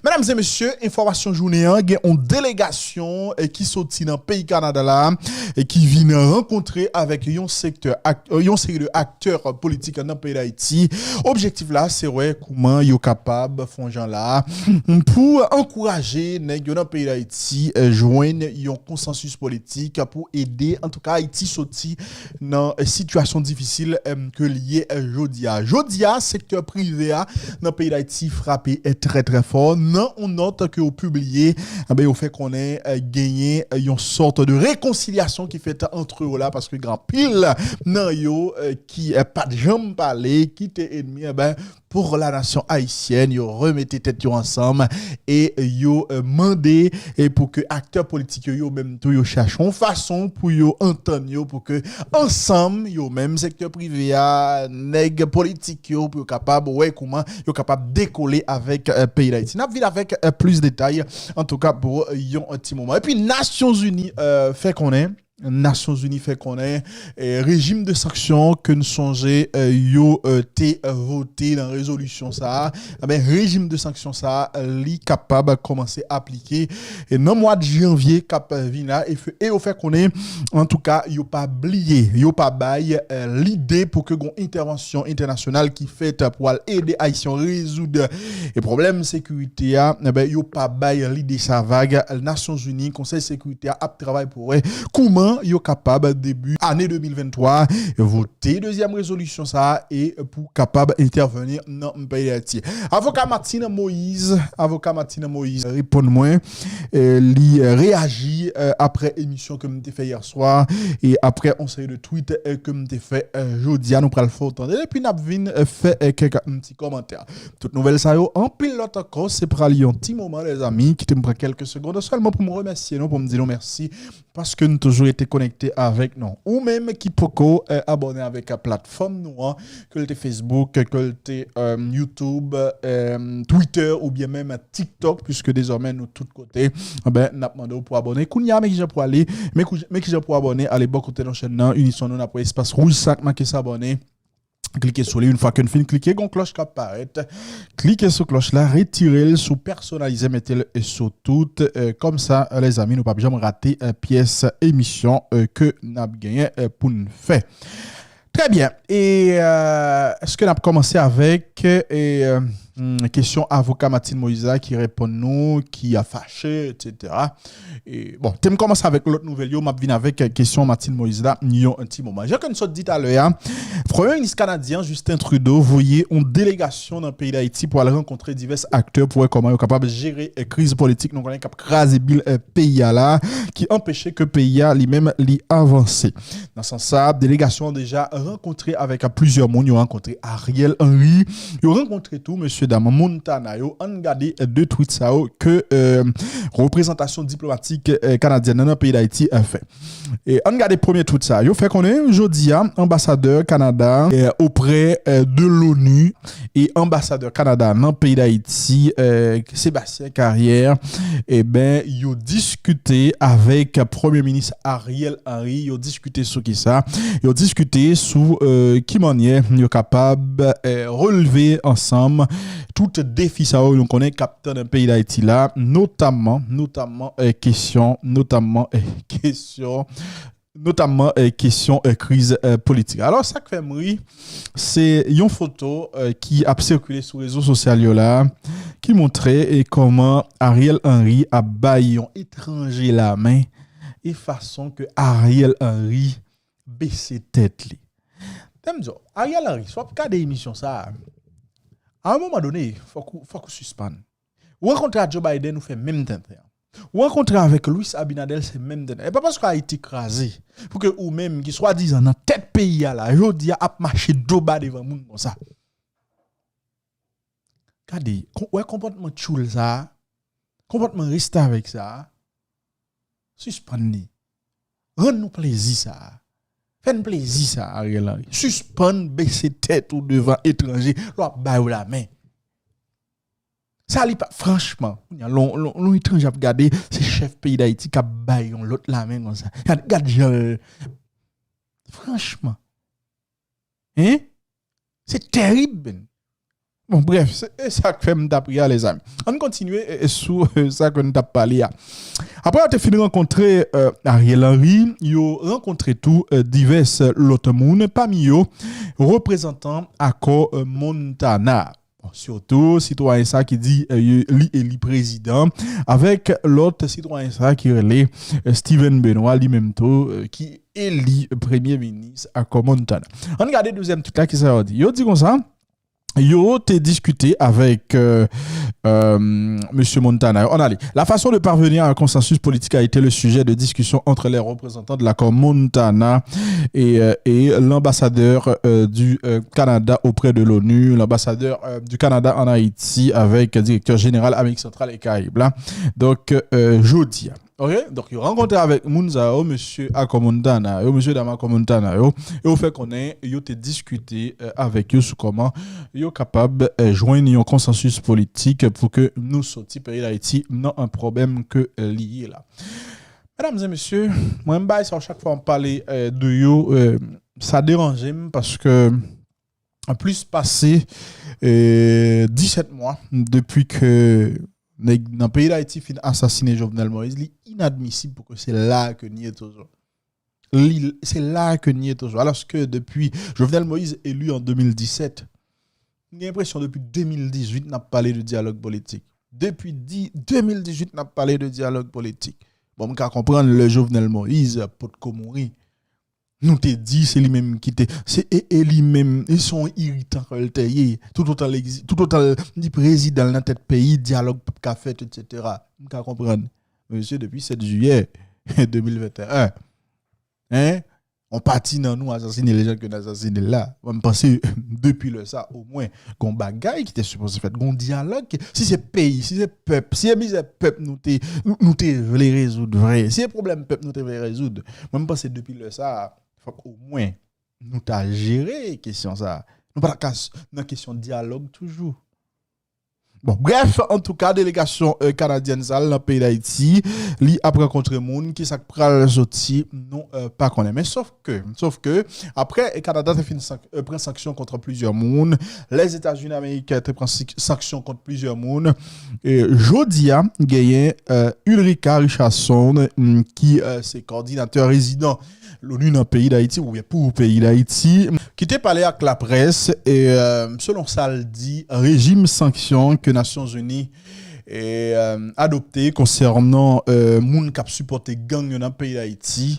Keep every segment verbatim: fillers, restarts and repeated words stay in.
Medam e mesye, enfòmasyon jounen an, gen yon delegasyon eh, ki soti nan peyi Kanada la, eh, ki vin rankontre avèk yon sektè ak, eh, yon seri de aktè politik nan peyi Dayiti. Objektif la, se wè kouman yo kapab fè yon jan la pou ankouraje nèg yo nan peyi Dayiti eh, jwenn yon konsansis politik pou ede, antouka, Ayiti soti nan eh, sitiyasyon difisil eh, ke l ye eh, jodi a. Jodi a, sektè prive a nan peyi Dayiti frape eh, trè, trè fò. Nan yon nòt ke yo pibliye, eh ben, yo fè konnen eh, genyen eh, yon sòt de rekonsilyasyon ki fèt ant yo la, paske gen anpil nan yo eh, ki eh, pa t janm pale, ki te enmi, eh ben, pou la nasyon ayisyèn, yo remete tèt yo ansanm e yo eh, mande eh, pou ke aktè politik yo, yo menm tou, yo chache yon fason pou yo antann yo, pou ke ansanm, yo menm, sektè prive a, nèg politik yo, pou yo kapab wè kouman yo kapab dekole avèk eh, peyi Dayiti. N ap vin avèk eh, plis detay, antouka, pou yon ti moman. Epi Nasyonzini eh, fè konnen, Nasyonzini fè konnen eh, rejim de sanksyon ke n sonje eh, yo eh, te vote nan rezolisyon sa a, eh ben, rejim de sanksyon sa a, li kapab kòmanse aplike eh, nan mwa de janvye k ap vini la, e, f- e yo fè konnen, antouka, yo pa bliye, yo pa bay eh, lide pou ke gon entèvansyon entènasyonal ki fèt pou al ede Ayisyen yo rezoud eh, pwoblèm sekirite a, eh ben, yo pa bay lide sa vag. Nasyonzini, Konsèy Sekirite a ap travay pou wè kouman yo kapab, debi ane de mil venntwa, vote dezyèm rezolisyon sa a e pou kapab entèveni nan peyi Dayiti. Avoka Martine Moïse, avoka Martine Moïse reponn mwen, eh, li eh, reyaji eh, apre emisyon ke m te fè yè swa e apre yon seri de tweet eh, ke m te fè eh, jodi a. Nou pral fè w tande epi n ap vin eh, fè eh, kèk ti kòmantè. Tout nouvèl sa yo, anpil lòt ankò, se pral yon ti moman, lèzami. Kite m pran kèlke segonn sèlman pou m remèsye nou, pou m di nou mèsi, paske nou toujou rete konekte avèk nou. Ou menm ki poko eh, abòne avèk eh, platfòm nou an, ke l te Facebook, ke l te eh, YouTube, eh, Twitter oubyen menm TikTok, puiske dezòmè nou tout kote, eh ben, n ap mande w pou abòne. Kounye a, men kijan pou ale, men kou- men kijan pou abòne, ale bò kote nan chèn nan, Unison nou, n ap wè espas wouj sa k make s'abonner. Klike sou li. Yon fwa ke n fin klike, gon klòch k ap parèt. Klike sou klòch la, retire l sou pèsonalize, mete l sou tout. Eh, kòmsa, eh, lèzami, nou p ap janm rate eh, pyès emisyon eh, ke n ap genyen eh, pou n fè. Trè byen. E eh, èske n ap kòmanse avèk eh, hmm, kesyon avoka Martine Moïse la ki reponn nou, ki a fache, etsetera. E, bon, te m kòmanse avèk lòt nouvèl yo, m ap vin avèk kesyon Martine Moïse la yon ti moman. Jan ke n sot di talè a, Premye Minis kanadyen an, Justin Trudeau, voye yon delegasyon nan peyi Dayiti pou al rankontre divès aktè pou wè kòman yo kapab jere eh, kriz politik nou konnen k ap kraze bil eh, peyi a la, ki anpeche ke peyi a li menm li avanse. Nan sans sa, delegasyon an deja rankontre avèk plizyè moun. Yo rankontre Ariel Henry, yo rankontre tou mesye dam Montana yo. Ann gade eh, de tweet sa yo ke eh, reprezantasyon diplomatik eh, kanadyèn nan nan peyi Dayiti eh, fè. E ann gade premye tweet sa. Yo fè konnen jodi a, anbasadè Kanada eh, oprè eh, de l'ONU e anbasadè Kanada nan peyi Dayiti, eh, Sébastien Carrière, e ben, yo diskite avèk Premye Minis Ariel Henry. Yo diskite sou kisa? Yo diskite sou eh, ki mannyè yo kapab eh, relve ansanm tout defi sa yo nou konnen k ap tann peyi Dayiti la, notamman, notamman eh, kesyon, notamman eh, kesyon, notamman eh, kesyon eh, kriz eh, politik. Alò, sa k fè m ri, se yon foto eh, ki ap sikile sou rezo sosyal yo la, ki montre eh, kòman Ariel Henry ap bay yon etranje lamen e fason ke Ariel Henry bese tèt li. Tè m di w, Ariel Henry, si w ap gade emisyon sa a, a yon moman done, fòk ou, fòk ou sispann. Ou rankontre a Joe Biden, ou fè menm tenten an. Ou rankontre avèk Luis Abinader, se menm tenten. E pa paske Ayiti kraze, pou ke ou menm ki swadizan nan tèt peyi a la, jodi a ap mache do ba devan moun konsa. Gade, kon- wè konpòtman tchoul sa a, konpòtman restavèk sa a, sispann li. Rann nou plezi sa a. Fè n plezi sa a, Ariel Henry. Sispann bese tèt ou devan etranje, lè w ap ba yo lamen. Sa li pa, franchman, kounye a, lè yon- lè yon- lè yon etranje ap gade, se chèf peyi Dayiti k ap bay yon lòt lamen konsa. Gad, gad jan l, franchman. Hein? Se tèrib, menn. Bon, bref, se e sa k fè m t ap ri a, lezanmi. Ann kontinye e, e sou e, sa ke n t ap pale a. Apre yo te fin rankontre e, Ariel Henry, yo rankontre tou e, divès lòt moun, pami yo reprezantan akò e, Montana. Bon, sitou sitwayen sa ki di e, li eli prezidan, avèk lòt sitwayen sa ki rele e, Steven Benoît, li menm tou, e, ki eli premye minis akò Montana. Ann gade dezyèm tweet la, kisa yo di. Yo di konsa, yo te diskite avèk e, e, mesye Montana. Ann ale. La façon de parvenir à un consensus politique a été le sujet de discussion entre les représentants de l'accord Montana et, e, et l'ambassadeur e, du e, Canada auprès de l'ONU, l'ambassadeur e, du Canada en Haïti avec directeur général Amérique centrale et Caraïbes la. Donk, e, jodi a. Ok, donk yo rankontre avèk moun sa yo, mesye akò Montana yo, mesye dam akò Montana yo, e yo fè konnen yo te diskite e, avèk yo sou kòman yo kapab e, jwenn yon konsansis politik pou ke nou soti peyi Dayiti nan yon pwoblèm ke e, li ye la. Medam e mesye, mwen m bay sa chak fwa m pale e, de yo, e, sa deranje m paske plis pase e, disèt mwa depi ke nèg nan peyi Dayiti fin asasinen Jovenel Moïse, li inadmisib pou ke se la ke n ye toujou. Li, se la ke n ye toujou. Alòske depi Jovenel Moïse eli an de mil disèt, m gen enpresyon depi de mil dizuit n ap pale de dyalòg politik. Depi di, de mil dizuit n ap pale de dyalòg politik. Bon, m ka konprann lè Jovenel Moïse potko mouri. Nou te di se li menm ki te, se e, e li menm, e se yon iritan ke l te ye. Toutotan l egzi-, toutotan l, li prezidan l nan tèt peyi, dyalòg p ap ka fèt, etsetera. M ka konprann. Mesye, depi sèt jiyè de mil venteyen, en, yon pati nan nou asasinen l jan ke n asasinen l la. Mwen, m panse, depi lè sa, omwen, gon bagay ki te sipoze fèt, gon dyalòg ki, si se peyi, si se pèp, si se mizè pèp nou te, nou, nou te vle rezoud vre, si se pwoblèm pèp nou te vle rezoud, mwen, m panse depi lè sa, fòk omwen nou ta jere kesyon sa. Nou pa ta ka s-, nan kesyon dyalòg toujou. Bon, brèf, antouka, delegasyon e, kanadyèn sa l nan peyi Dayiti, li ap rankontre moun, kisa k pral soti, nou e, pa konnen. Men sof ke, sof ke, apre e, Kanada te fin sank-, e, pran sanksyon kont plizyè moun, Lèzetazini Ameriken te pran sik-, sanksyon kont plizyè moun, e jodi a, genyen e, Ulrika Richardson, mm, ki e, se kòdinatè rezidan Loni nan peyi Dayiti, oubyen pou peyi Dayiti, ki te pale ak laprès, e, e, selon sa l di, rejim sanksyon ke Nasyonzini, e, e, adopte konsènan e, moun k ap sipòte gang yo nan peyi Dayiti,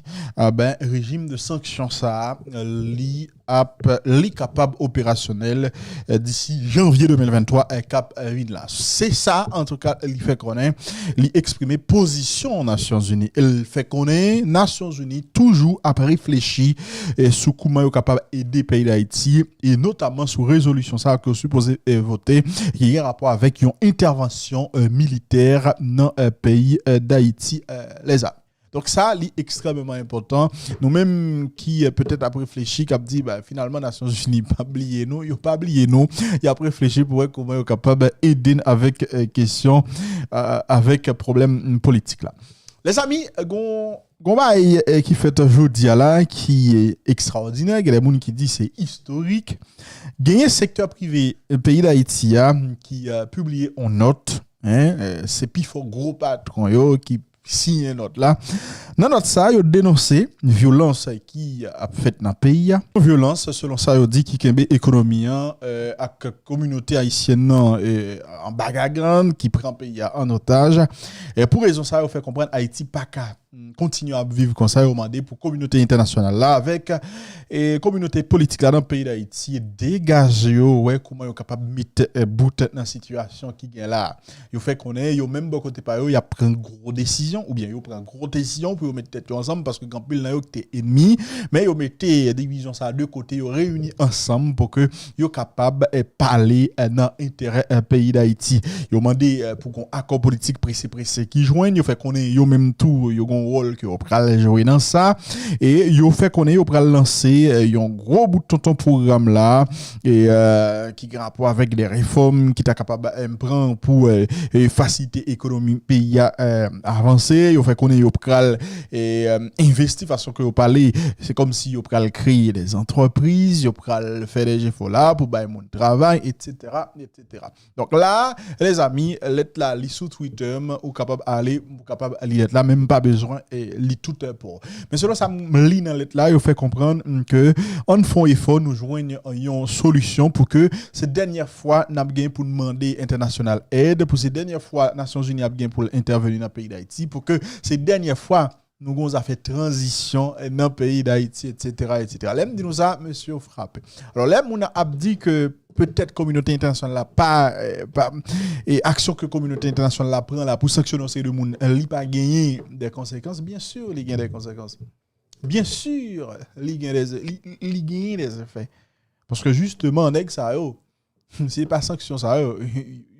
a ben, rejim de sanksyon sa a, li ap, li kapab operasyonèl e, disi janvye de mil venntwa e, k ap e, vin la. Se sa, antouka, li fè konnen, li eksprime pozisyon Nasyonzini. E l fè konnen Nasyonzini toujou ap reflechi e, sou kouman yo kapab ede peyi Dayiti, e notaman sou rezolisyon sa a ke yo sipoze e, vote, ki gen rapò avèk yon entèvansyon e, militè nan e, peyi e, Dayiti, e, lèzam. Donk sa, li ekstrèmeman enpòtan. Nou menm ki e, petèt ap reflechi, k ap di, ba, finalman, Nasyonzini p ap bliye nou, yo pa bliye nou, y ap reflechi pou wè kouman yo kapab ede n avèk e, kesyon, e, avèk pwoblèm politik la. Lèzami, gon, gon bagay e, ki fèt jodi a la, ki e, ekstraòdinè, gen de moun ki di se istorik. Genyen sektè prive e, peyi Dayiti a ki e, pibliye yon nòt, en, e, se pi fò gwo patwon yo ki siyen nòt la. Nan nòt sa, yo denonse vyolans ki ap fèt nan peyi a. Vyolans, selon sa yo di, ki kenbe ekonomi an e, ak kominote ayisyèn nan e, an bagagann, ki pran peyi a an otaj. E pou rezon sa, yo fè konprann Ayiti pa ka, mm, kontinye ap viv konsa. Yo mande pou kominote entènasyonal la avèk e, kominote politik la nan peyi Dayiti degaje yo, wè kouman yo kapab met e, bout nan sitiyasyon ki gen la. Yo fè konnen yo menm bò kote pa yo, y ap pran gwo desizyon, oubyen yo pran gwo desizyon pou yo met tèt yo ansanm, paske gen anpil nan yo ki te enmi, men yo mete divizyon sa de kote, yo reyini ansanm pou ke yo kapab e, pale e, nan enterè e, peyi Dayiti. Yo mande e, pou gon akò politik prese prese ki jwenn, yo fè konnen yo menm tou, yo gon wòl ke yo pral jwe nan sa, e yo fè konnen yo pral lanse e, yon gwo bout tonton pwogram la, e, e, ki gen rapò avèk de refòm ki ta kapab e, pran pou e, e, fasilite ekonomi peyi a e, avanse. pase, yo fè konnen yo pral e, envesti fason ke yo pale. Se kòmsi yo pral kreye de antrepriz, yo pral fè de jefò la pou bay moun travay, etsetera, etsetera. Donk la, lezanmi, lèt la li sou Twitter, ou kapab ale, ou kapab li lèt la, men m pa bezwen e, li tout pou. Men selon sa m li nan lèt la, yo fè konprann ke ann fè yon efò, nou jwenn yon solisyon pou ke se dènyè fwa n ap gen pou n mande entènasyonal èd, pou se dènyè fwa Nasyonzini ap gen pou l entèveni nan peyi Dayiti, pou ke se dènyè fwa nou gon zafè tranzisyon nan peyi Dayiti, etsetera, etsetera. Lè m di nou sa, mesye yo frape. Alò, lè moun ap di ke petèt kominote entènasyonal la pa, pa e aksyon ke kominote entènasyonal la pran la pou sanksyone yon seri de moun, li pa genyen de konsekans, byen si li gen de konsekans. Byen si li gen de li, li genyen de efè. Paske jisteman nèg sa yo, se pa sanksyon sa yo,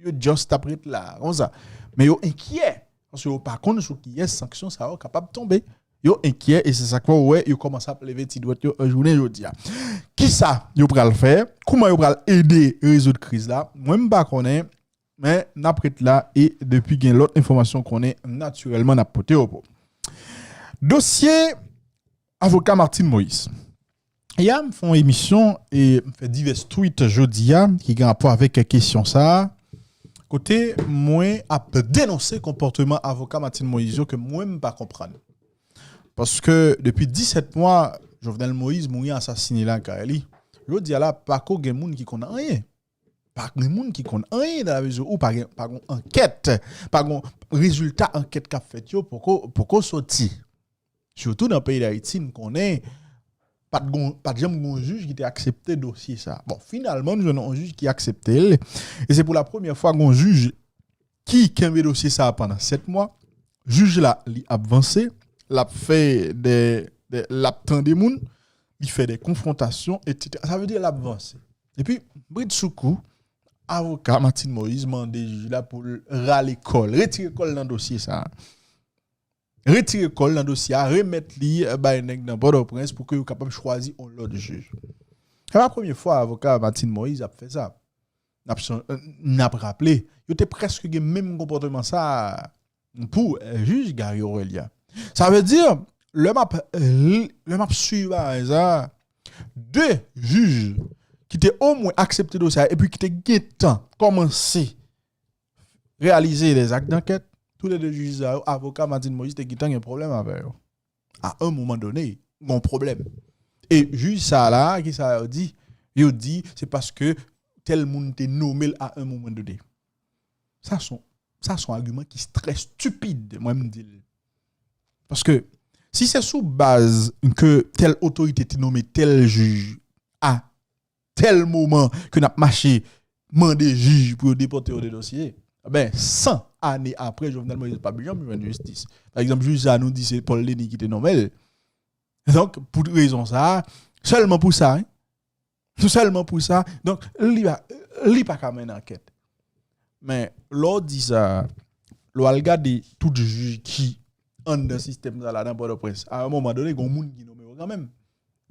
yo just ap ret la konsa. Men yo enkyè, paske yo pa konn sou kiyès sanksyon sa yo kapab tonbe. Yo enkyè e se sa k fè w wè yo kòmanse ap leve ti dwèt yo jounen jodi a. Kisa yo pral fè? Kouman yo pral ede rezoud kriz la? Mwen m pa konnen, men n ap ret la e depi gen lòt enfòmasyon konnen natirèlman n ap pote yo pou. Dosye avoka Martine Moïse. Yè m fè yon emisyon e m fè divès tweet jodi a ki gen rapò avèk kesyon sa a. Kote mwen ap denonse konpòteman avoka Martine Moïse yo ke mwen m pa konprann. Paske depi disèt mwa, Jovenel Moïse mouri asasine lakay li. Jodi a la, pako gen moun ki konn anyen. Pa gen moun ki konn anyen nan lamezi ou pa gen pa gen ankèt, pa gen rezilta ankèt k ap fèt yo poko poko soti. Sitou nan peyi Dayiti, n konnen pa t gon pa t janm gon jij ki te aksepte dosye sa. Bon, finalman, nou jwenn yon jij ki aksepte l. E se pou la premyè fwa gon jij ki kenbe dosye sa a pandan sèt mwa. Jij la, li ap vanse, l ap fè de, de l ap tande moun, li fè de konfwontasyon, etsetera. Sa vle di l ap vanse. Epi, bridsoukou, avoka Martine Moïse mande jij la pou l rale kò l, retire kò l nan dosye sa a. Retire kò l nan dosye a, remèt li bay nèg nan Pòtoprens pou ke yo kapab chwazi yon lòt jij. Se pa premye fwa avoka Martine Moïse ap fè sa. N ap, n ap raple, yo te prèske gen menm konpòteman sa a pou jij Gary Orelien. Sa vle di, lè m ap, lè m ap swiv bagay sa a, de jij ki te omwen aksepte dosye a epi ki te gentan kòmanse reyalize lèzak dankèt, toulède jij sa yo, avoka Martine Moïse te gentan gen pwoblèm avè yo. A un moman done, gon pwoblèm. E jij sa la, kisa yo di? Yo di se paske tèl moun te nome l a un moman done. Sa se yon sa se yon agiman ki trè stipid, mwen m di l. Paske si se sou baz ke tèl otorite te nome tèl jij a tèl moman ke n ap mache mande jij pou yo depòte yo de dosye, ben, san ane apre, Jovenel Moïse p ap janm jwenn jistis. Pa egzanp, jij sa a nou di se Paul Denis ki te nonmen l. Donk, pou rezon sa a, sèlman pou sa, wi. Sèlman pou sa. Donk, li pa, li pa ka mennen ankèt. Men, lè w di sa, lè w al gade tout jij ki anndan sistèm sa la nan Pòtoprens, a yon moman done, gon moun ki nonmen yo kanmenm.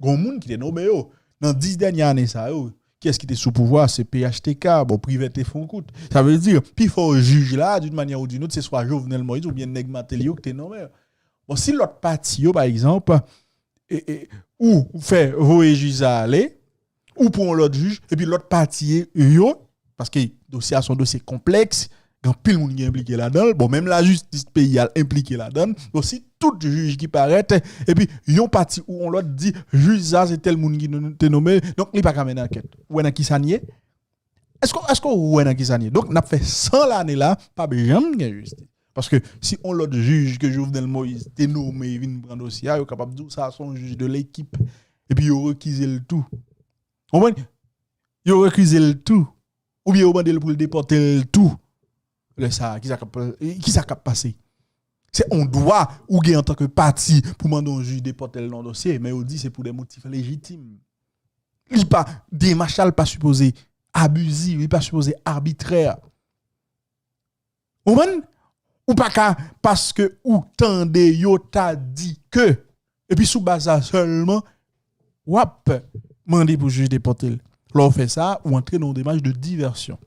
Gon moun ki te nonmen yo. Nan dis dènye ane sa yo, kiyès ki te sou pouvwa? Se P H T K, bon, Privert te fè yon kout. Sa vle di, pifò jij la, d'une manière ou d'une autre, se swa Jovenel Moïse oubyen nèg Martelly yo ki te nonmen yo. Bon, si lòt pati yo, pa egzanp, e, e, ou fè voye jij sa ale, ou pran yon lòt jij, epi lòt pati yo, paske dosye a se yon dosye konplèks, gen anpil moun ki enplike ladan l, bon, menm lajistis peyi a enplike ladan l, bon, si tout jij ki parèt, epi yon pati ou yon lòt di, jij sa se tèl moun ki te nonmen, donk li pa ka mennen ankèt. Ou wè nan kisa n ye? Èske, èske ou wè nan kisa n ye? Donk, n ap fè san lane la, p ap janm gen jistis. Paske si yon lòt jij ke Jovenel Moïse te nonmen vin pran dosye a, yo kapab di w sa se yon jij de lekip. Epi yo rekize l tou. Ou konprann? Yo rekize l tou. Oubyen yo mande l pou l depòte l tou. Lè sa a, kisa k ap, kisa k ap pase? Se yon dwa ou gen antanke pati pou mande yon jij depòte l nan yon dosye, men yo di se pou de motif lejitim. Li pa, demach la, li pa sipoze abiziv, li pa sipoze abitrè. Ou konprann? Ou pa ka, paske ou tande yo ta di ke, epi sou baz sa sèlman, w ap mande pou jij depòte l. Lè w fè sa, ou antre nan yon demach de divèsyon.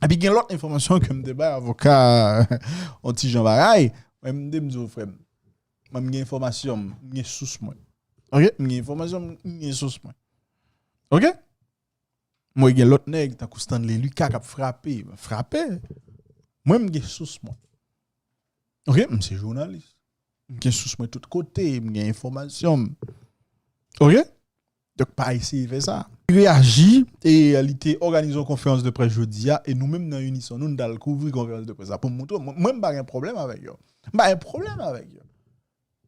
Epi gen lòt enfòmasyon ke m te bay avoka yon ti jan bagay, M te m di w, frè m, mwen, m gen enfòmasyon m, m gen sous mwen. Ok? M gen enfòmasyon m, m gen sous mwen. Ok? Mwen gen lòt nèg, tankou Stanley Lucas k ap frape, frape. Mwen, m gen sous mwen. Ok? M se jounalis. M gen sous mwen tout kote, m gen enfòmasyon m. Ok? Donk, pa eseye fè sa. Li reyaji e li te òganize yon konferans de près jodi a, e nou menm nan Unison, nou, nou t al kouvri konferans de près la pou m montre w. Mwen, mwen, m pa gen pwoblèm avèk yo. M pa gen pwoblèm avèk yo.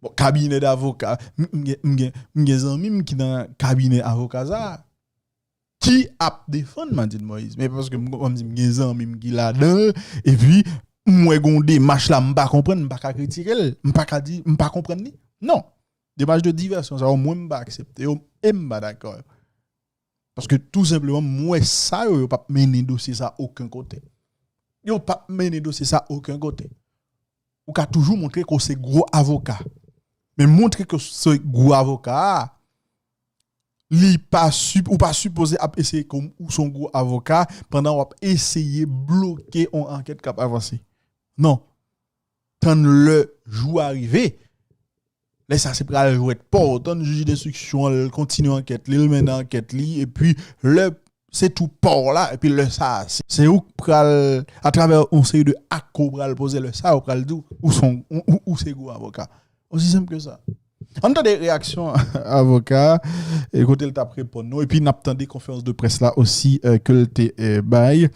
Bon, kabinè davoka, m, m gen, m gen, m gen zanmi m ki nan kabinè avoka sa a, ki ap defann Martine Moïse. Men paske m, m di m gen zanmi m ki ladan, epi m wè gon demach la, m pa konprann, m pa ka kritike l, m pa ka di, m pa konprann li. Non. Demach de divèsyon sa yo, mwen, m pa aksepte yo, e m pa dakò. Paske tou senpleman, m wè sa yo, yo p ap mennen dosye sa okenn kote. Yo p ap mennen dosye sa okenn kote. Ou ka toujou montre ke w se gwo avoka. Men montre ke w se gwo avoka a, li pa, ou pa sipoze ap eseye kòm ou se yon gwo avoka pandan w ap eseye bloke yon ankèt k ap avanse. Non. Tann lè jou a rive. Lè sa se pral jwèt pa w. Tann jij denstriksyon an, l kontinye ankèt li, l mennen ankèt li, epi lè se tou pa w la, epi lè sa a, se, se ou k pral, atravè yon seri de ak ke w pral poze, lè sa a, yo pral di w, ou se yon, ou, ou, ou se gwo avoka. Osi senp ke sa. Ann tande reyaksyon avoka a, e kote l t ap reponn nou, epi n ap tande konferans de près la osi, eh, ke l te, eh, bay.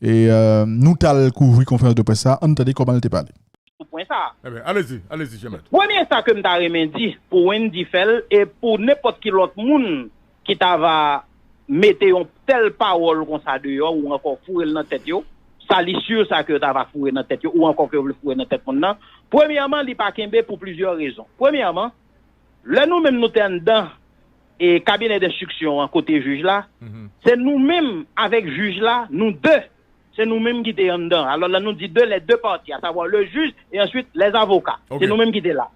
E, eh, nou t al kouvri konferans de près la, ann tande kòman l te pale. Sou pwen sa a. Eben, alezi, alezi, Jemèt. Premye sa ke m ta renmen di, pou Wendy fè l, e pou nenpòt ki lòt moun ki ta va mete yon tèl pawòl konsa deyò, ou ankò foure l nan tèt yo, sa li si sa ke yo ta va foure nan tèt yo, ou ankò ke yo vle foure nan tèt moun nan. Premyèman, li pa kenbe pou plizyè rezon. Premyèman, lè nou menm nou te anndan, e, kabinè denstriksyon an kote jij la, se nou menm avèk jij la, nou de, se nou menm ki te anndan. Alò, lè nou di de, les deux parties, à savoir le juge et ensuite les avocats. Se nou menm ki te la.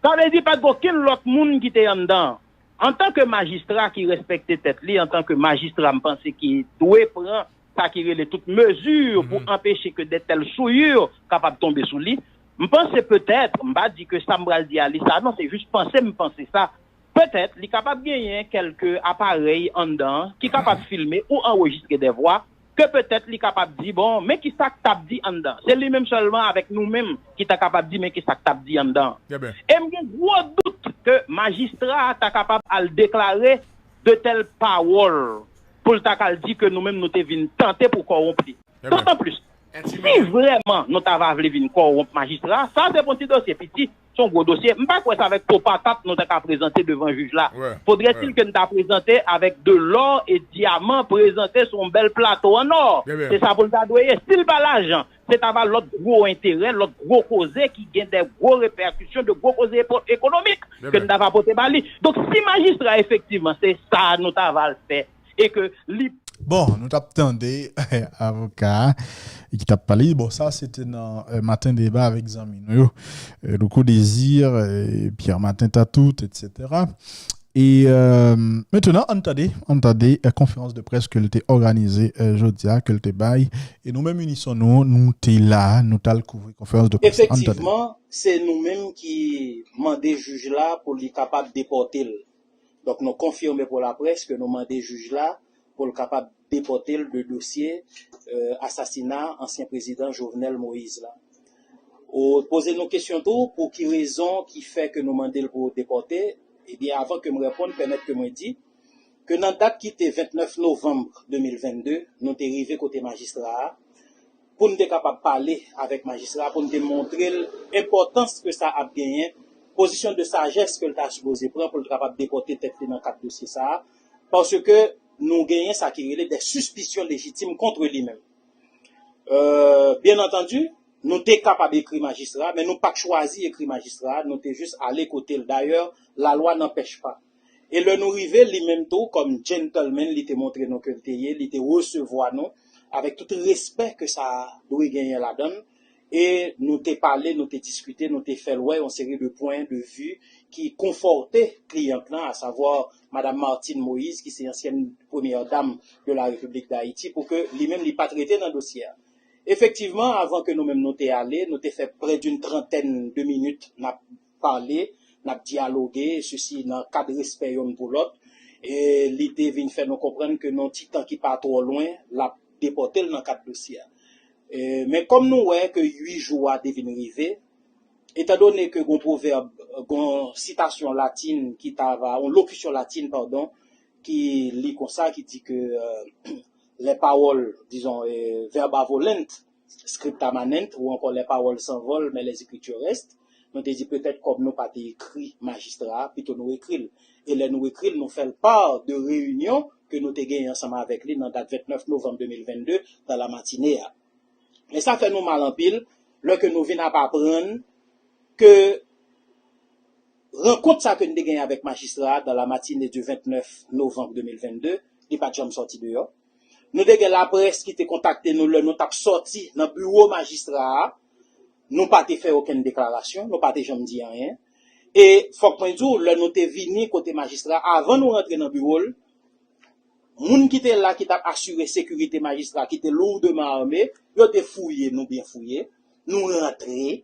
Sa vle di, pa t gen okenn lòt moun ki te anndan. Antanke majistra ki respekte tèt li, antanke majistra, m panse ki dwe pran sa ki rele tout mezi pou anpeche ke de tèl souillure kapab tonbe sou li. M panse petèt, m pa di ke sa m pral di a li sa, non, se jis panse m panse sa. Petèt, li kapab genyen kèlke aparèy anndan ki kapab filme ou anrejistre de vwa, ke petèt li kapab di, bon, men ki sa k t ap di anndan. Se li menm sèlman avèk nou menm ki ta kapab di, men ki sa k t ap di anndan. E m gen gwo dout ke majistra a ta kapab al deklare de tèl pawòl pou l ta ka al di ke nou menm nou te vin tante pou kòwonp li. Dotan plis, si vrèman nou ta va vle vin kòwonp majistra, sa se pou yon ti dosye piti, se yon gwo dosye. M pa kwè se avèk po patat nou ta ka prezante devan jij la. Faudrait-il ke n ta prezante avèk de lò e dyaman, prezante sou yon bèl plato an nò. Se sa pou l ta dwe ye. Si l pa lajan, se ta va lòt gwo enterè, lòt gwo koze ki gen de gwo repèkisyon, de gwo koze epo-, ekonomik ke n ta va pote ba li. Donk, si majistra efektivman se sa nou ta va l fè, e ke li Bon, nou t ap tande avoka a ki t ap pale. Bon, sa se te nan, eh, maten deba avèk zanmi nou yo, eh, Louko Désir, eh, Pierre Martin Tatout, etsetera. E, eh, mentenan, ann tande, ann tande, eh, konferans de près ke l te òganize, eh, jodi a, ke l te bay. E nou menm Unison nou, nou te la, nou t al kouvri konferans de près la. Ann tande. Efektivman, se nou menm ki mande jij la pou li kapab depòte l. Donk, nou konfime pou laprès ke nou mande jij la pou l kapab depòte l de dosye, eh, asasina ansyen prezidan Jovenel Moïse la. Ou poze nou kesyon tou, pou ki rezon ki fè ke nou mande l pou depòte? Ebyen, avan ke m reponn, pèmèt ke mwen di ke nan dat ki te vennèf novanm de mil vennde, nou te rive kote majistra a, pou n te kapab pale avèk majistra, pou n te montre l enpòtans ke sa ap genyen, pozisyon de sajès ke l ta sipoze pran pou l kapab depòte tèt li nan kad dosye sa a, paske nou genyen sa ki rele de sispisyon lejitim kont li menm. Euh, byen antandi, nou te kapab ekri majistra, men nou pa t chwazi ekri majistra, nou te jis ale kote l. Dayè, la loi n'empêche pas. E lè nou rive, li menm tou, kòm gentleman, li te montre nou ke l te ye, li te resevwa nou avèk tout respè ke sa dwe genyen ladan l. E nou te pale, nou te diskite, nou te fè l wè yon seri de pwen de vi ki konfòte kliyant lan, asavwa Madam Martine Moïse, ki se ansyèn premyè dam de la Repiblik d Ayiti, pou ke li menm li pa t rete nan dosye a. Efektivman, avan ke nou menm nou te ale, nou te fè près d'une trentaine de minutes n ap pale, n ap dyaloge, sesi nan kad respè yonn pou lòt. E li te vin fè nou konprann ke nan ti tan ki pa twò lwen, l ap depòte l nan kad dosye a. E, men kòm nou wè ke uit jou a te vin rive, etandone ke gon pwovèb, gon sitasyon latin ki ta va, yon lokisyon latin, padon, ki li konsa, ki di ke euh, les paroles, disons, euh, verba volant, scripta manent, ou ankò les paroles s'envolent, mais les écritures restent. Nou te di petèt kòm nou pa te ekri majistra a, pito nou ekri l. E lè nou ekri l, nou fè l pa de reyinyon ke nou te genyen ansanm avèk li nan dat vennèf novanm de mil vennde, nan la matine a. E sa fè nou mal anpil, lè ke nou vin ap aprann ke rankont sa ke n te genyen avèk majistra a dans la matinée du vennèf novanm de mil vennde, li pa t janm sòti deyò. Nou te gen laprès ki te kontakte nou lè nou t ap sòti nan biwo majistra a. Nou pa te fè okenn deklarasyon, nou pa te janm di anyen. E fòk mwen di w, lè nou te vini kote majistra a, avan nou rantre nan biwo l, moun ki te la ki t ap asire sekirite majistra ki te lourdman ame, yo te fouye nou byen fouye. Nou rantre,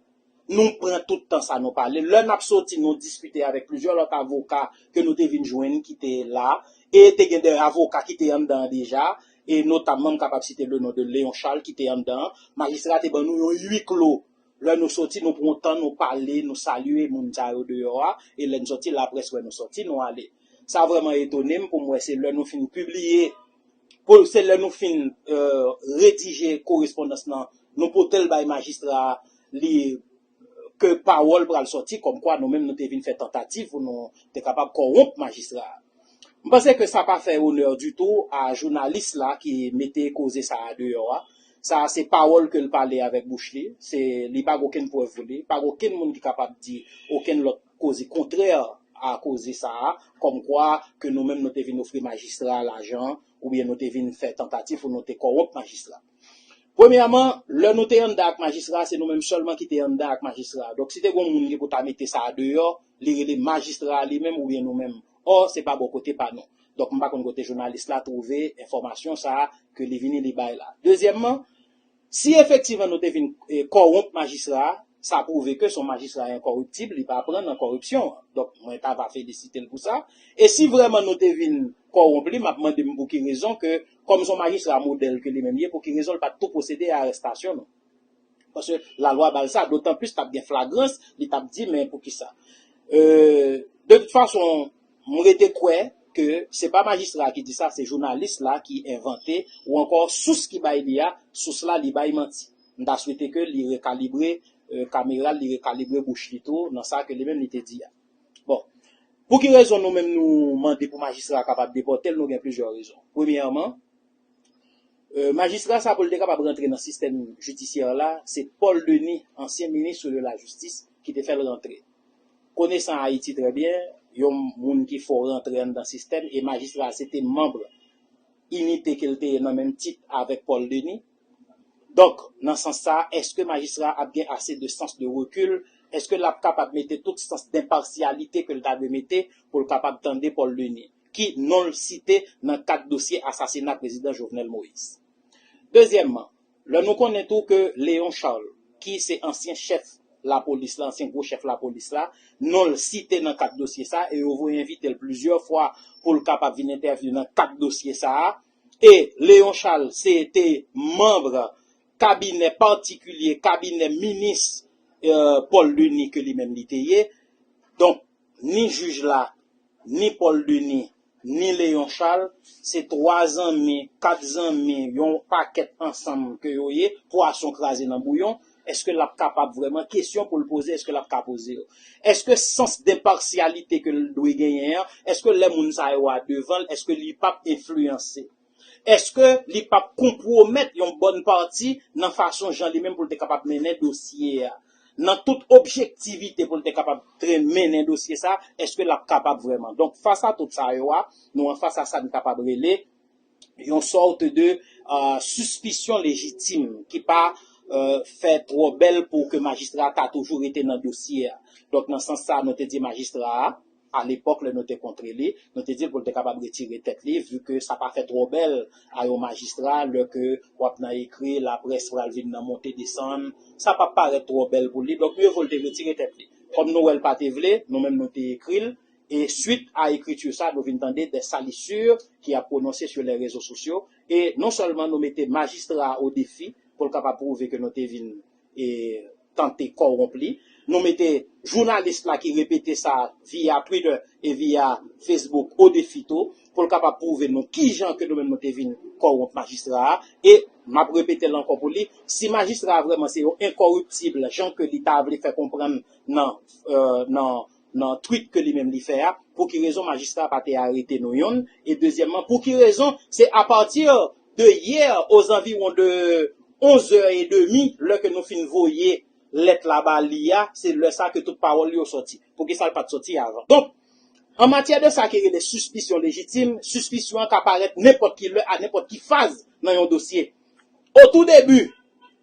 nou pran tout tan sa nou pale. Lè n ap soti, nou diskite avèk plizyè lòt avoka ke nou te vin jwenn ki te la. E te gen de avoka ki te anndan an deja. E notamman, m kapab site le non de Léon Charles ki te anndan an. Majistra te ban nou yon huis clos. Lè nou soti, nou pran tan, nou pale, nou salye moun sa yo deyò a. E lè n sòti, laprès wè nou sòti, nou ale. Sa vrèman etone m pou m wè se lè nou fin pibliye, pou, se lè nou fin euh, redije korespondans lan, nou pote l bay majistra a, li ke pawòl pral sòti, kòmkwa nou menm nou te vin fè tantativ pou nou te kapab kòwonp majistra a. M panse ke sa pa fè onè ditou a jounalis la ki mete koze sa a deyò a. Sa a se pawòl ke l pale avèk bouch li, se, li pa gen okenn prèv pou li, pa gen okenn moun ki kapab di okenn lòt koze kontrè a koze sa a, kòmkwa ke nou menm nou te vin ofri majistra a lajan, oubyen nou te vin fè tantativ pou nou te kòwonp majistra. Premyèman, lè nou te anndan ak majistra, se nou menm sèlman ki te anndan ak majistra. Donk, si te gen moun ki pou ta mete sa a deyò, li rele majistra a li menm oubyen nou menm. Ò, se pa bò kote pa nou. Donk, m pa konn kote jounalis la twouve enfòmasyon sa a ke li vini li bay la. Dezyèmman, si efektivman nou te vin eh, kòwonp majistra a, sa pwouve ke se yon majistra enkòriptib, li pa pran nan kòripsyon. Donk, mwen ta va felisite l pou sa. E si vrèman nou te vin kòwonp li, m ap mande m pou ki rezon ke, kòm se yon majistra modèl ke li menm ye, pou ki rezon l pa t tou pwosede a arèstasyon nou. Paske lalwa ba l sa, dotan plis t ap gen flagrans, li t ap di, men poukisa? Euh, de tout fason, m rete kwè ke se pa majistra a ki di sa, se jounalis la ki envante, ou ankò sous ki bay li a, sous la li bay manti. M ta swete ke li rekalibre euh, kamera l, li rekalibre bouch li tou nan sa ke li menm li te di a. Bon, pou ki rezon nou menm nou mande pou majistra a kapab depòte l, nou gen plizyè rezon. Premyèman, euh, majistra sa pou l te kapab rantre nan sistèm jidisyè la, se Paul Denis, ansyen minis de la jistis, ki te fè l rantre. Konesan Ayiti trè byen, yon moun ki fò rantre anndan sistèm, e majistra a se te manm inite ke l te ye nan menm tit avèk Paul Denis. Donk, nan sans sa, èske majistra a ap gen ase de sans de rekil? Èske l ap kapab mete tout sans denpasyalite ke l ta dwe mete pou l kapab tande Paul Denis, ki non l site nan kad dosye asasina prezidan Jovenel Moïse? Dezyèmman, lè nou konnen tou ke Léon Charles, ki se ansyen chèf lapolis la, ansyen gwo chèf lapolis la, non l site nan kad dosye sa, e yo voye envite l plizyè fwa pou l kapab vin entèvyou nan kad dosye sa a. E Léon Charles se te manm kabinè patikilye, kabinè minis euh, Paul Denis ke li menm li te ye. Donk, ni jij la, ni Paul Denis, ni Léon Charles, se twa zanmi, kat zanmi, yon pakèt ansanm ke yo ye, pwason kraze nan bouyon. Èske l ap kapab vrèman, kesyon pou l poze, èske l ap ka poze yo? Èske sans denpasyalite ke l dwe genyen an, èske lè moun sa yo a devan l, èske li p ap enfliyanse? Èske li p ap konpwomèt yon bòn pati nan fason jan li menm pou l te kapab mennen dosye a? Nan tout objektivite pou l te kapab tre- mennen dosye sa, èske l ap kapab vrèman? Donk, fas a tout sa yo a, nou anfas a sa n kapab rele yon sòt de euh, sispisyon lejitim ki pa euh, fè twò bèl pou ke majistra a ta toujou rete nan dosye a. Donk, nan sans sa, nou te di majistra a, Alepòk, lè nou te kontre li, nou te di l pou l te kapab retire tèt li, vi ke sa pa fè twò bèl a yon majistra, lè ke w ap nan ekri, laprès pral vin nan monte desann, sa p ap parèt twò bèl pou li, donk mye vo l te retire tèt li. Kòm nou wè l pa te vle, nou menm nou te ekri l, e swit a ekriti sa, nou vin tande des salissures ki ap pwononse sou lè rezo sosyo, e non sèlman nou mete majistra a o defi pou l kapab pwouve ke nou te vin e, tante kòwonp li. Nou mete jounalis la ki repete sa via Twitter e via Facebook o defi tou, pou l kapab pwouve nou kijan ke nou menm nou te vin kòwonp majistra a. E m ap repete l ankò pou li, si majistra a vrèman se yon enkòriptib, jan ke li ta vle fè konprann nan, euh, nan, nan tweet ke li menm li fè a, pou ki rezon majistra a pa te arete nou yonn? E dezyèmman, pou ki rezon se apati de yè, aux environs de onze heures et demie, lè ke nou fin voye lèt la ba li a, se lè sa ke tout pawòl yo sòti. Poukisa l pa t sòti avan? Donk, an matyè de sa ki rele sispisyon lejitim, sispisyon an ka parèt nenpòt ki lè, a nenpòt ki faz nan yon dosye. O tou debi,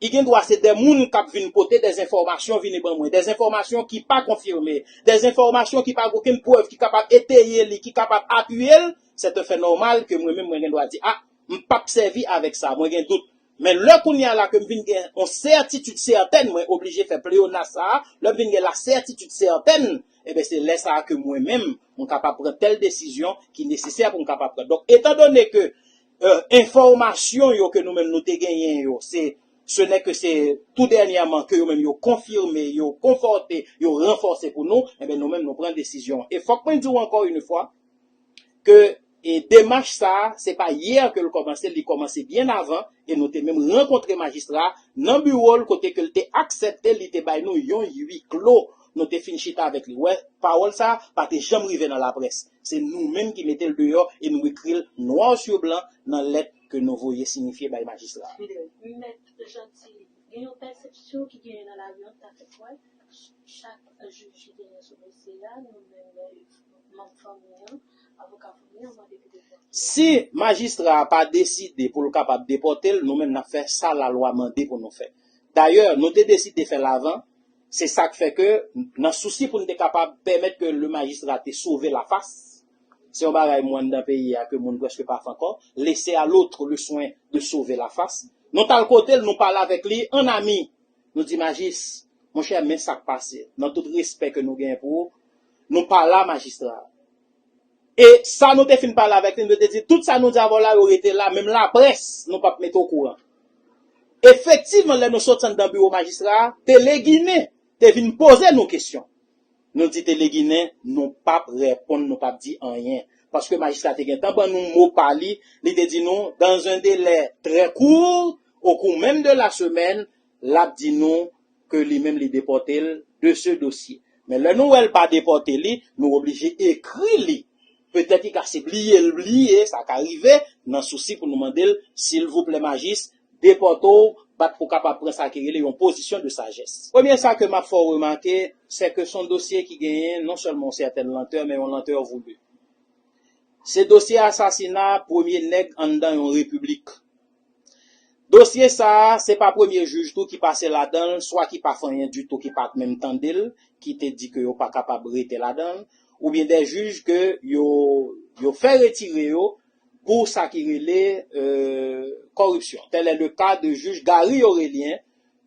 li gen dwa se de moun k ap vin pote de enfòmasyon vini ban mwen, de enfòmasyon ki pa konfime, de enfòmasyon ki pa gen okenn prèv ki kapab eteye li, ki kapab apiye l, se te fè nòmal ke mwen menm mwen gen dwa di, a, m p ap sèvi avèk sa, mwen gen dout. Men lè kounye a la ke m vin gen yon sètitid sètèn, mwen oblije fè pleyonas sa a, lè m vin gen la sètitid sètèn, ebyen se lè sa a ke mwen menm, mwen kapab pran tèl desizyon ki nesesè pou m kapab pran. Donk, etandone ke euh, enfòmasyon yo ke nou menm nou te genyen yo, se, ce n'est que se tou dènyèman ke yo menm yo konfime, yo konfòte, yo ranfòse pou nou, ebyen nou menm nou pran desizyon. E fòk mwen di w ankò yon fwa, ke e demach sa a, se pa yè ke l kòmanse, li kòmanse byen avan, e nou te menm rankontre majistra a nan biwo l kote ke l te aksepte, li te bay nou yon huis clos. Nou te fin chita avèk li. Wè, pawòl sa a pa te janm rive nan laprès. Se nou menm ki mete l deyò e nou ekri l nwa sou blan nan lèt ke nou voye siyifye bay majistra a. Mèt Janti, gen yon pèsepsyon ki genyen nan lari an, ta fèt wè, chak jij ki genyen sou dosye a, nou menm, manm fanmi an, avoka fanmi an, mande pou depòte. Si majistra a pa deside pou l kapab depòte l, nou menm n ap fè sa lalwa mande pou nou fè. Dayè, nou te deside fè l avan, se sa k fè ke, nan sousi pou n te kapab pèmèt ke le majistra te sove la fas, se yon bagay mwen anndan peyi a ke moun prèske pa fè ankò, laisser à l'autre le soin de sauver la face. Nou t al kote l, nou pale avèk li an ami. Nou di, Majis, monchè, men sa k pase. Nan tout respè ke nou genyen pou ou, nou pa la, majistra. E sa nou te fin pale avèk li, nou te di, tout sa nou di avè w la, yo rete la, menm laprès, nou p ap mete okouran. Efektivman, lè nou soti anndan biwo majistra a, Tele Ginen te vin poze nou kesyon. Nou di Tele Ginen, nou p ap reponn, nou p ap di anyen. Paske majistra te gentan ban nou mo pa li, li te di nou, dans un délai très court, au cours même de la semaine, l ap di nou ke li menm li depòte l de ce dossier. Men lè nou wè l pa depòte li, nou oblije ekri li. Petèt li ka se bliye l bliye, sa ka rive, nan sousi pou nou mande l, silvouplè majis, depòte w, bat pou kapab pran sa ki rele yon pozisyon de sajès. Premye sa ke m ap fè w remake, se ke se yon dosye ki genyen non sèlman yon sètèn lantè, men yon lantè voulu. Se dosye asasina premye nèg anndan yon repiblik. Dosye sa a, se pa premye jij tou ki pase ladan l, swa ki pa fè anyen ditou, ki pa t menm tande l, ki te di ke yo pa kapab rete ladan l, oubyen de jij ke yo, yo fè retire yo pou sa ki rele, euh, kòripsyon. Tel est le cas de jij Gary Aurélien,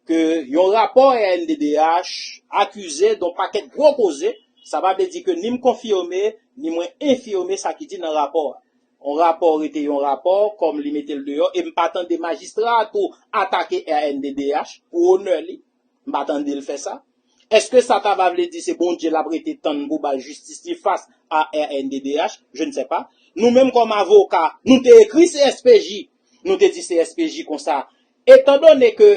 ke yon rapò R N D D H akize de yon pakèt gwo koze, sa pa vle di ke ni m konfime, ni mwen enfime sa ki di nan rapò a. Yon rapò rete yon rapò, kòm li mete l deyò, e m pa tande majistra a tou atake R N D D H pou onè li. M pa tande l fè sa. Èske sa ta va vle di se Bondye l ap rete tann pou bay jistis li fas a R N D D H? Je ne sais pas. Nou menm kòm avoka, nou te ekri C S P J, nou te di C S P J konsa, etandone ke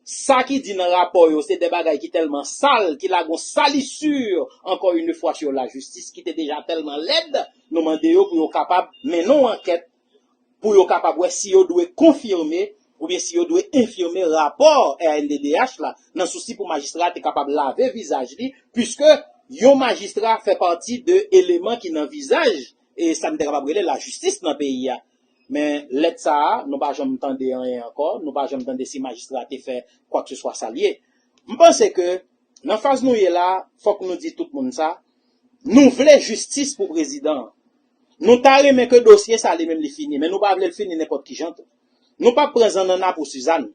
sa ki di nan rapò yo, se de bagay ki tèlman sal, ki lage yon salisur, encore une fois, sur la justice, ki te deja tèlman lèd, nou mande yo pou yo kapab mennen yon ankèt, pou yo kapab wè si yo dwe konfime oubyen si yo dwe enfime rapò R N D D H la, nan sousi pou majistra a te kapab lave vizaj li, piske yon majistra fè pati de eleman ki nan vizaj, e sa n te kapab rele lajistis nan peyi a. Men lèt sa a, nou pa janm tande anyen ankò, nou pa janm tande si majistra te fè kwakseswa sa l ye. M panse ke nan faz nou ye la, fòk nou di tout moun sa, Nou vle jistis pou prezidan an. Nou ta renmen ke dosye sa li menm li fini, men nou pa vle l fini nenpòt ki jan tou. Nou p ap pran zannanna pou Sizàn.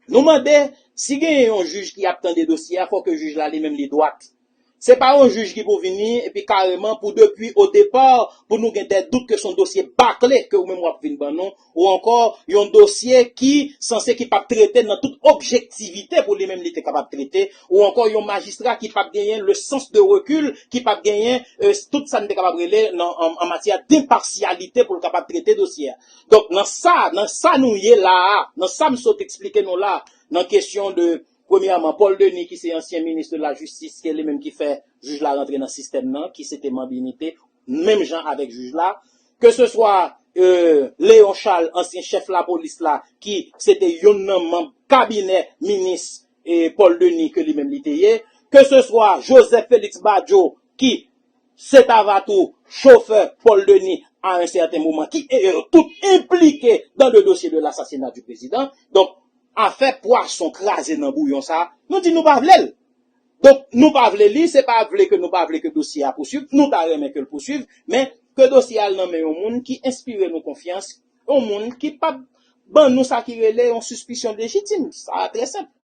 Nou mande, si genyen yon jij ki ap tande dosye a, fò ke jij la li menm li dwat. Se pa yon jij ki pou vini epi kareman pou depi o depa pou nou gen de dout ke se yon dosye bakle ke ou menm w ap vin ban nou, ou ankò yon dosye ki sanse ki p ap trete nan tout objektivite pou li menm li te kapab trete, ou ankò yon majistra ki p ap genyen le sens de recul, ki p ap genyen euh, tout sa n te kapab rele nan, an, an matyè denpasyalite pou l kapab trete dosye a. Donk, nan sa, nan sa nou ye la a, nan sa m sot eksplike nou la, nan kesyon de, premyèman, Paul Denis, ki se ansyen minis de la jistis, ke li menm ki fè jij la rantre nan sistèm nan, ki se te manm inite, menm jan avèk jij la, ke se swa euh, Léon Charles, ansyen chèf lapolis la, ki se te youn nan manm kabinè minis e Paul Denis ke li menm li te ye, ke se swa Joseph Félix Badio, ki se t ava tou chofè Paul Denis à un certain moment, ki e, tout implike dans le dossier de l'assassinat du président. Donk, afè pwason kraze nan bouyon sa, nou di nou pa vle l. Donk, nou pa vle li, se pa vle ke nou pa vle ke dosye a pouswiv, nou ta renmen ke l pouswiv, men ke dosye a al nan men yon moun ki enspire nou konfyans, yon moun ki p ap ban nou sa ki rele yon sispisyon lejitim. Sa trè senp.